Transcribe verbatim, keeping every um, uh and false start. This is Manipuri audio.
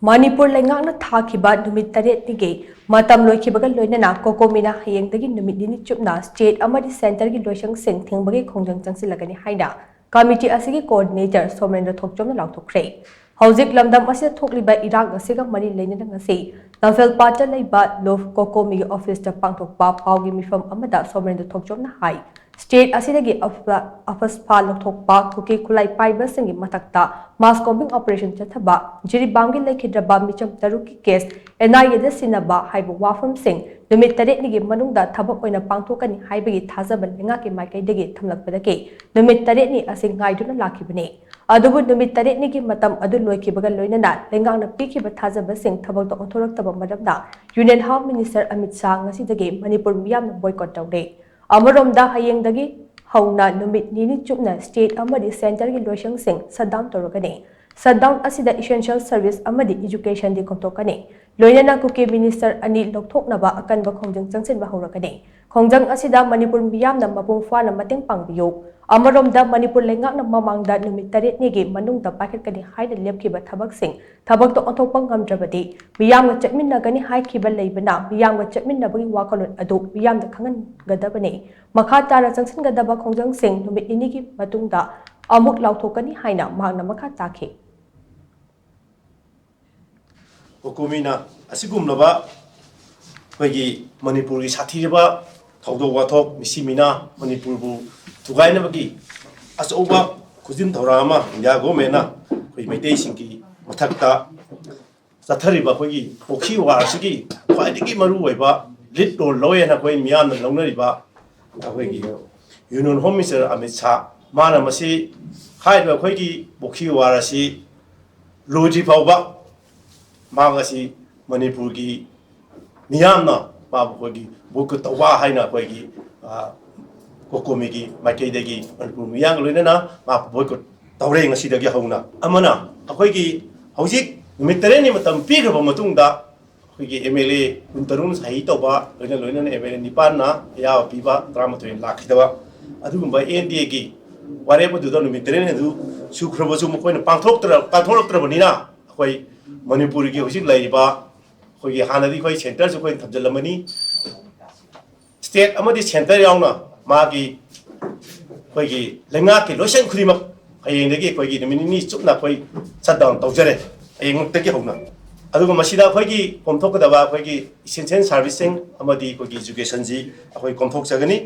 ꯃꯅꯤꯄꯨꯔ ꯂꯩꯉꯥꯛꯅ ꯊꯥꯈꯤꯕ ꯅꯨꯃꯤꯠ ꯇꯔꯦꯠꯅꯤꯒꯤ ꯃꯇꯝ ꯂꯣꯏꯈꯤꯕꯒ ꯂꯣꯏꯅꯅ ꯀꯣꯀꯣꯃꯤꯅ ꯍꯌꯦꯡꯗꯒꯤ ꯅꯨꯃꯤꯠ ꯅꯤꯅꯤ ꯆꯨꯞꯅ ꯁ꯭ꯇꯦꯠ ꯑꯃꯗꯤ ꯁꯦꯟꯇꯔꯒꯤ ꯂꯣꯏꯁꯪꯁꯤꯡ ꯊꯤꯡꯕꯒꯤ ꯈꯣꯡꯖꯪ ꯆꯪꯁꯤꯜꯂꯒꯅꯤ ꯍꯥꯏꯅ ꯀꯃꯤꯇꯤ ꯑꯁꯤꯒꯤ ꯀꯣꯑꯣꯔꯗꯤꯅꯦꯇꯔ ꯁꯣꯃꯦꯟꯗ꯭ꯔ ꯊꯣꯛꯆꯣꯝꯅ ꯂꯥꯎꯊꯣꯛꯈ꯭ꯔꯦ꯫ ꯍꯧꯖꯤꯛ ꯂꯝꯗꯝ ꯑꯁꯤꯗ ꯊꯣꯛꯂꯤꯕ ꯏꯔꯥꯡ ꯑꯁꯤꯒ ꯃꯔꯤ ꯂꯩꯅꯅ ꯉꯁꯤ ꯂꯝꯐꯦꯜꯄꯥꯠꯇ ꯂꯩꯕ ꯂꯨꯐ ꯀꯣꯀꯣꯃꯤꯒꯤ ꯑꯣꯐꯤꯁꯇ ꯄꯥꯡꯊꯣꯛꯄ ꯄꯥꯎꯒꯤ ꯃꯤꯐꯝ ꯑꯃꯗ ꯁꯣꯃꯦꯟꯗ꯭ꯔ ꯊꯣꯛꯆꯣꯝꯅ ꯍꯥꯏ, ꯁ꯭ꯇꯦꯠ ꯑꯁꯤꯗꯒꯤ ꯑꯐ-, ꯑꯐꯁꯐꯥ ꯂꯧꯊꯣꯛꯄ ꯀꯨꯀꯤ ꯈꯨꯠꯂꯥꯏ ꯄꯥꯏꯕꯁꯤꯡꯒꯤ ꯃꯊꯛꯇ mass combing operation ꯆꯠꯊꯕ, ꯖꯤꯔꯤꯕꯥꯝꯒꯤ ꯂꯩꯈꯤꯗ꯭ꯔꯕ ꯃꯤꯆꯝ ꯇꯔꯨꯛꯀꯤ ꯀꯦꯁ ꯑꯦꯟ ꯑꯥꯏ ꯑꯦꯗ ꯁꯤꯟꯅꯕ ꯍꯥꯏꯕ ꯋꯥꯐꯝꯁꯤꯡ ꯅꯨꯃꯤꯠ ꯇꯔꯦꯠꯅꯤꯒꯤ ꯃꯅꯨꯡꯗ ꯊꯕꯛ ꯑꯣꯏꯅ ꯄꯥꯡꯊꯣꯛꯀꯅꯤ ꯍꯥꯏꯕꯒꯤ ꯊꯥꯖꯕ ꯂꯩꯉꯥꯛꯀꯤ ꯃꯥꯏꯀꯩꯗꯒꯤ ꯊꯝꯂꯛꯄꯗꯒꯤ ꯅꯨꯃꯤꯠ ꯇꯔꯦꯠꯅꯤ ꯑꯁꯤ ꯉꯥꯏꯗꯨꯅ ꯂꯥꯛꯈꯤꯕꯅꯤ꯫ ꯑꯗꯨꯕꯨ ꯅꯨꯃꯤꯠ ꯇꯔꯦꯠꯅꯤꯒꯤ ꯃꯇꯝ ꯑꯗꯨ ꯂꯣꯏꯈꯤꯕꯒ ꯂꯣꯏꯅꯅ ꯂꯩꯉꯥꯛꯅ ꯄꯤꯈꯤꯕ ꯊꯥꯖꯕꯁꯤꯡ ꯊꯕꯛꯇ ꯑꯣꯟꯊꯣꯔꯛꯇꯕ ꯃꯔꯝꯅ Union Home Minister Amit Shah ꯉꯁꯤꯗꯒꯤ ꯃꯅꯤꯄꯨꯔ ꯃꯤꯌꯥꯝꯅ boycott ꯇꯧꯔꯦ꯫ ꯑꯃꯔꯣꯝꯗ ꯍꯌꯦꯡꯗꯒꯤ ꯍꯧꯅ ꯅꯨꯃꯤꯠ ꯅꯤꯅꯤ ꯆꯨꯞꯅ ꯁ꯭ꯇꯦꯠ ꯑꯃꯗꯤ ꯁꯦꯟꯇꯔꯒꯤ ꯂꯣꯏꯁꯪꯁꯤꯡ shutdown ꯇꯧꯔꯒꯅꯤ꯫ Shutdown ꯑꯁꯤꯗ essential service ꯑꯃꯗꯤ educationꯗꯤ ꯀꯣꯝꯊꯣꯛꯀꯅꯤ꯫ ꯂꯣꯏꯅꯅ ꯀꯨꯀꯤ ꯃꯤꯅꯤꯁꯇꯔ ꯑꯅꯤ ꯂꯧꯊꯣꯛꯅꯕ ꯑꯀꯟꯕ ꯈꯣꯡꯖꯪ ꯆꯪꯁꯤꯟꯕ ꯍꯧꯔꯒꯅꯤ꯫ ꯈꯣꯡꯖꯪ ꯑꯁꯤꯗ ꯃꯅꯤꯄꯨꯔ ꯃꯤꯌꯥꯝꯅ ꯃꯄꯨꯡ ꯐꯥꯅ ꯃꯇꯦꯡ ꯄꯥꯡꯕꯤꯌꯨ꯫ ꯑꯃꯔꯣꯝꯗ ꯃꯅꯤꯄꯨꯔ ꯂꯩꯉꯥꯛꯅ ꯃꯃꯥꯡꯗ ꯅꯨꯃꯤꯠ ꯇꯔꯦꯠꯅꯤꯒꯤ ꯃꯅꯨꯡꯗ ꯄꯥꯏꯈꯠꯀꯅꯤ ꯍꯥꯏꯅ ꯂꯦꯞꯈꯤꯕ ꯊꯕꯛꯁꯤꯡ ꯊꯕꯛꯇ ꯑꯣꯟꯊꯣꯛꯄ ꯉꯝꯗ꯭ꯔꯕꯗꯤ ꯃꯤꯌꯥꯝꯒ ꯆꯠꯃꯤꯟꯅꯒꯅꯤ ꯍꯥꯏꯈꯤꯕ ꯂꯩꯕꯅ ꯃꯤꯌꯥꯝꯒ ꯆꯠꯃꯤꯟꯅꯕꯒꯤ ꯋꯥꯈꯜꯂꯣꯟ ꯑꯗꯨ ꯃꯤꯌꯥꯝꯗ ꯈꯪꯍꯟꯒꯗꯕꯅꯤ꯫ ꯃꯈꯥ ꯇꯥꯅ ꯆꯪꯁꯤꯟꯒꯗꯕ ꯈꯣꯡꯖꯪꯁꯤꯡ ꯅꯨꯃꯤꯠ ꯅꯤꯅꯤꯒꯤ ꯃꯇꯨꯡꯗ ꯑꯃꯨꯛ ꯂꯥꯎꯊꯣꯛꯀꯅꯤ ꯍꯥꯏꯅ ꯃꯍꯥꯛꯅ ꯃꯈꯥ ꯇꯥꯈꯤ꯫ ꯀꯣꯀꯣꯃꯤꯅ ꯑꯁꯤꯒꯨꯝꯂꯕ ꯑꯩꯈꯣꯏꯒꯤ ꯃꯅꯤꯄꯨꯔꯒꯤ ꯁꯥꯊꯤꯔꯕ ꯊꯧꯗꯣꯛ ꯋꯥꯊꯣꯛ, ꯃꯤꯁꯤ ꯃꯤꯅꯥ, ꯃꯅꯤꯄꯨꯔꯕꯨ ꯊꯨꯒꯥꯏꯅꯕꯒꯤ ꯑꯆꯧꯕ ꯈꯨꯖꯤꯟ ꯊꯧꯔꯥꯡ ꯑꯃ ꯏꯟꯗꯤꯌꯥ ꯒꯣꯔꯃꯦꯟꯅ ꯑꯩꯈꯣꯏ ꯃꯩꯇꯩꯁꯤꯡꯒꯤ ꯃꯊꯛꯇ ꯆꯠꯊꯔꯤꯕ ꯑꯩꯈꯣꯏꯒꯤ ꯄꯣꯛꯁꯤ ꯋꯥꯔ ꯑꯁꯤꯒꯤ ꯈ꯭ꯋꯥꯏꯗꯒꯤ ꯃꯔꯨꯑꯣꯏꯕ lead role ꯂꯧꯋꯦꯅ ꯑꯩꯈꯣꯏ ꯃꯤꯌꯥꯝꯅ ꯂꯧꯅꯔꯤꯕ ꯑꯩꯈꯣꯏꯒꯤ Union Home Minister Amit Shah, ꯃꯥꯅ ꯃꯁꯤ ꯍꯥꯏꯔꯤꯕ ꯑꯩꯈꯣꯏꯒꯤ ꯄꯣꯛꯁꯤ ꯋꯥꯔ ꯑꯁꯤ ꯂꯣꯏꯗ꯭ꯔꯤ ꯐꯥꯎꯕ ꯃꯍꯥꯛ ꯑꯁꯤ ꯃꯅꯤꯄꯨꯔꯒꯤ ꯃꯤꯌꯥꯝꯅ ꯃꯥꯕꯨ ꯑꯩꯈꯣꯏꯒꯤ boycott ꯇꯧꯕ ꯍꯥꯏꯅ ꯑꯩꯈꯣꯏꯒꯤ, ꯑ, ꯀꯣꯀꯣꯃꯤꯒꯤ ꯃꯥꯏꯀꯩꯗꯒꯤ ꯃꯅꯤꯄꯨꯔ ꯃꯤꯌꯥꯝꯒ ꯂꯣꯏꯅꯅ ꯃꯥꯕꯨ boycott ꯇꯧꯔꯦ ꯉꯁꯤꯗꯒꯤ ꯍꯧꯅ꯫ ꯑꯃꯅ ꯑꯩꯈꯣꯏꯒꯤ ꯍꯧꯖꯤꯛ ꯅꯨꯃꯤꯠ ꯇꯔꯦꯠꯅꯤ ꯃꯇꯝ ꯄꯤꯈ꯭ꯔꯕ ꯃꯇꯨꯡꯗ ꯑꯩꯈꯣꯏꯒꯤ MLA ꯀꯨꯟꯇꯔꯨꯛꯅ ꯁꯍꯤ ꯇꯧꯕ, ꯂꯣꯏꯅ ꯂꯣꯏꯅꯅ MLA ꯅꯤꯄꯥꯟꯅ ꯑꯌꯥꯕ ꯄꯤꯕ, ꯇꯔꯥꯃꯥꯊꯣꯏꯅ ꯂꯥꯛꯈꯤꯗꯕ, ꯑꯗꯨꯒꯨꯝꯕ NDAꯒꯤ ꯋꯥꯔꯦꯞ ꯑꯗꯨꯗ ꯅꯨꯃꯤꯠ ꯇꯔꯦꯠꯅꯤ ꯑꯗꯨ ꯁꯨꯈ꯭ꯔꯕꯁꯨ ꯃꯈꯣꯏꯅ ꯄꯥꯡꯊꯣꯛꯇ꯭ꯔ-, ꯄꯥꯡꯊꯣꯛꯂꯛꯇ꯭ꯔꯕꯅꯤꯅ ꯑꯩꯈꯣꯏ ꯃꯅꯤꯄꯨꯔꯒꯤ ꯍꯧꯖꯤꯛ ꯂꯩꯔꯤꯕ ꯑꯩꯈꯣꯏꯒꯤ ꯍꯥꯟꯅꯗꯤ ꯑꯩꯈꯣꯏ centreꯁꯨ ꯑꯩꯈꯣꯏꯅ ꯊꯝꯖꯤꯜꯂꯝꯃꯅꯤ, state ꯑꯃꯗꯤ centre ꯌꯥꯎꯅ ꯃꯥꯒꯤ ꯑꯩꯈꯣꯏꯒꯤ ꯂꯩꯉꯥꯛꯀꯤ ꯂꯣꯏꯁꯪ ꯈꯨꯗꯤꯡꯃꯛ ꯍꯌꯦꯡꯗꯒꯤ ꯑꯩꯈꯣꯏꯒꯤ ꯅꯨꯃꯤꯠ ꯅꯤꯅꯤ ꯆꯨꯞꯅ ꯑꯩꯈꯣꯏ shutdown ꯇꯧꯖꯔꯦ, ꯍꯌꯦꯡꯃꯛꯇꯒꯤ ꯍꯧꯅ꯫ ꯑꯗꯨꯒ ꯃꯁꯤꯗ ꯑꯩꯈꯣꯏꯒꯤ ꯀꯣꯝꯊꯣꯛꯀꯗꯕ ꯑꯩꯈꯣꯏꯒꯤ essential serviceꯁꯤꯡ ꯑꯃꯗꯤ ꯑꯩꯈꯣꯏꯒꯤ educationꯁꯤ ꯑꯩꯈꯣꯏ ꯀꯣꯝꯊꯣꯛꯆꯒꯅꯤ꯫